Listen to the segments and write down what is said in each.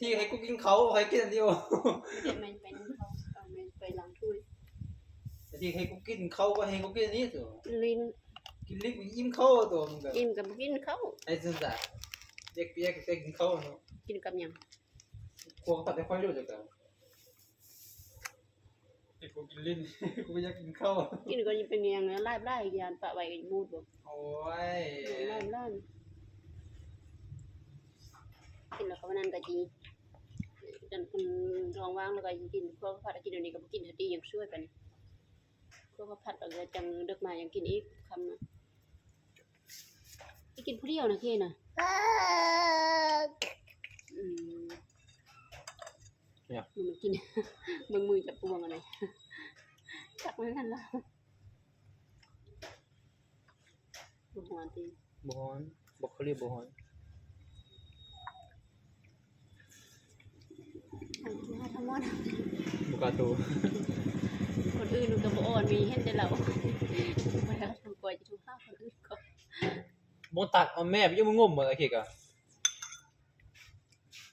ທີ່ໃຫ້ກູກິນເຂົ້າ ໃຫ້ກິນອັນດຽວ ແມ່ນໄປນຳເຂົາ ເອົາແມ່ນໄປລ້າງຖ້ວຍ ທີ່ໃຫ້ກູກິນເຂົ້າ ໃຫ້ກູກິນອັນນີ້ ລິນ ກິນລິນ ອີ່ມເຂົ້າໂຕ ມັນກໍ ອີ່ມກໍບໍ່ກິນເຂົ້າ ໄອ້ຊັ້ນຊະ ເດັກປຽກແຕ່ກິນເຂົ້າເນາະ ກິນກັບຫຍັງ? ພວກຕັດໃຫ້ຂ້ອຍຢູ່ຈັກກັນ ແຕ່ກູກິນລິນ ກູຢາກກິນເຂົ້າ ກິນກໍຍັງເປັນຫຍັງ ຫຼາຍໆ ຢ້ານປະໄວ້ກໍບໍ່ບູດບໍ ໂອ້ຍ ຫຼາຍໆ ກິນແລ້ວກໍວ່ານັ້ນກໍດີ ຈັນ ອືມ ທ້ອງວ່າງແລ້ວກໍກິນ ພວກຜັດກິນ ດຽວນີ້ກໍບໍ່ກິນ ສະຕິຍັງຊ່ວຍປານນີ້ ພວກຜັດແລ້ວກໍຈັ່ງເດິກມາຍັງກິນອີກ ຄ່ຳນະ ໄປກິນຜູ້ດຽວນະເຄນະ ອືມ ຫຍັງ? ມັນກິນ ເບິ່ງມືຈັບປວງອັນນີ້ ຈັບມັນຫັ້ນລະ ບໍ່ຮ້ອນຕິ? ບໍ່ຮ້ອນ ບຣອກໂຄລີບໍ່ຮ້ອນ. ໂທຫາທັງໝົດ ບໍ່ກ້າໂທ ຄົນອື່ນມັນກໍບໍ່ອ່ອນ ມີເຫັນແຕ່ລາວ ບໍ່ໄດ້ໂທ ກວ່າຈະໂທຫາຄົນອື່ນກໍ ບໍ່ຕັກເອົາແມ່ ໄປຢູ່ມາງົມເບິ່ງ ໂອເຄກະ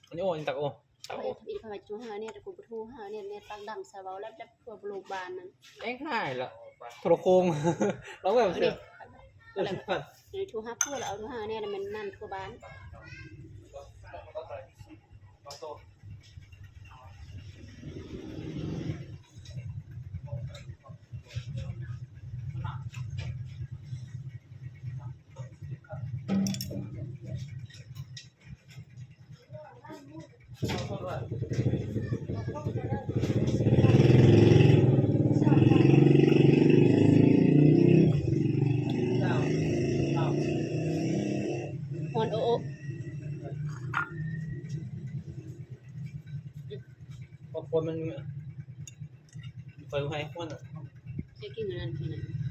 ອັນນີ້ໂອ້ ອັນນີ້ຕັກໂອ້ ຕັກໂອ້ ອີກ ເຂົາວ່າໂທຫາແນດ ແຕ່ກູບໍ່ໂທຫາແນດ ແນດປາກດຳຊະ ເວົ້າແລ້ວແບບທົ່ວໂລກບ້ານນັ້ນ ເອງຫາຍລະ ໂທລະໂຄງ ລອງແບບ ອັນນີ້ ເອີ ໂທຫາຜົວລະເອົາ ໂທຫາແນດ ແມ່ນນັ້ນທົ່ວບ້ານ. ຮ້ອນໂອໂອ ເພາະຄົນມັນ ຂ້ອຍໃຫ້ຄົນ ໃຫ້ກິນອັນນັ້ນ ກິນອັນນັ້ນ